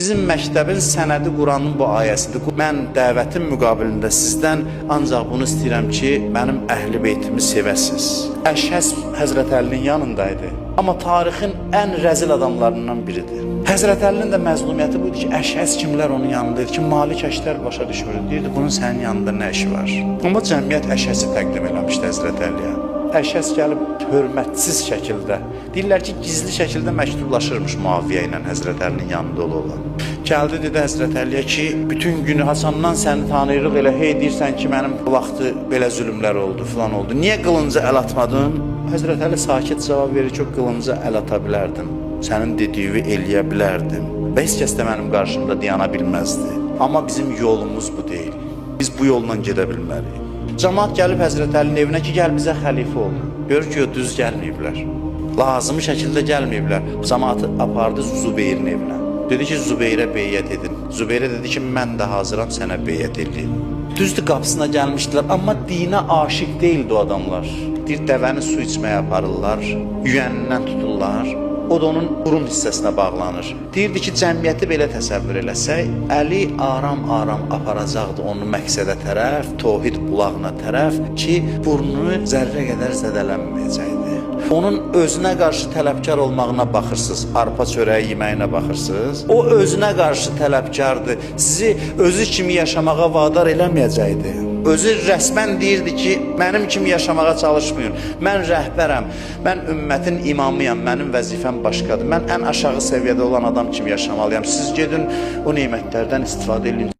Bizim məktəbin sənədi Quranın bu ayəsidir. Mən dəvətin müqabilində sizdən ancaq bunu istəyirəm ki, mənim əhl-i beytimi sevəsiniz. Əşhəs Həzrət Əlinin yanındaydı. Amma tarixin ən rəzil adamlarından biridir. Həzrət Əlinin də məzlumiyyəti bu idi ki, Əşhəs kimlər onun yanında idi ki, Malik Əştər başa düşmürdü. Deyirdi, bunun sənin yanında nə işi var? Amma cəmiyyət Əşhəsi təqdim eləmişdi Həzrət Əliyə. Əşhəs gəlib hörmətsiz şəkildə, deyirlər ki, gizli şəkildə məktublaşırmış Muaviyə ilə Həzrət Əlinin yanında ola-ola. Gəldi dedi Həzrət Əliyə ki, bütün günü Hasandan səni tanıyırıq, elə hey deyirsən ki, mənim bu vaxtı belə zülmlər oldu, filan oldu. Niyə qılınca əl atmadın? Həzrət Əli sakit cavab verir ki, o qılınca əl ata bilərdim. Sənin dediyini eləyə bilərdim. Və heç kəs də mənim qarşımda dayana bilməzdi. Amma bizim yolumuz bu deyil. Biz bu yolla gedə bilmərik. Camaat gəlib Həzrət Əlinin evinə ki, gəl bizə xəlifə ol. Görür ki, o düz gəlməyiblər. Lazımi şəkildə gəlməyiblər. Camaatı apardı Zubeyrin evinə. Dedi ki, Zubeyrə beyyət edin. Zubeyrə dedi ki, mən də hazıram sənə beyyət eləyim. Düzdür, qapısına gəlmişdilər, amma dinə aşiq deyildi o adamlar. Deyir, dəvəni su içməyə aparırlar, yüyənindən tuturlar. O da onun burun hissəsinə bağlanır. Deyirdi ki, cəmiyyəti belə təsəvvür eləsək, Əli aram-aram aparacaqdı onu məqsədə tərəf, tohid bulağına tərəf ki, burnu zərrə qədər zədələnməyəcəkdi. Onun özünə qarşı tələbkar olmağına baxırsınız, arpa çörəyi yeməyinə baxırsınız. O özünə qarşı tələbkardır. Sizi özü kimi yaşamağa vadar eləməyəcəkdi. Özü rəsmən deyirdi ki, mənim kimi yaşamağa çalışmayın. Mən rəhbərəm, mən ümmətin imamıyam, mənim vəzifəm başqadır. Mən ən aşağı səviyyədə olan adam kimi yaşamalıyam. Siz gedin o nemətlərdən istifadə edin.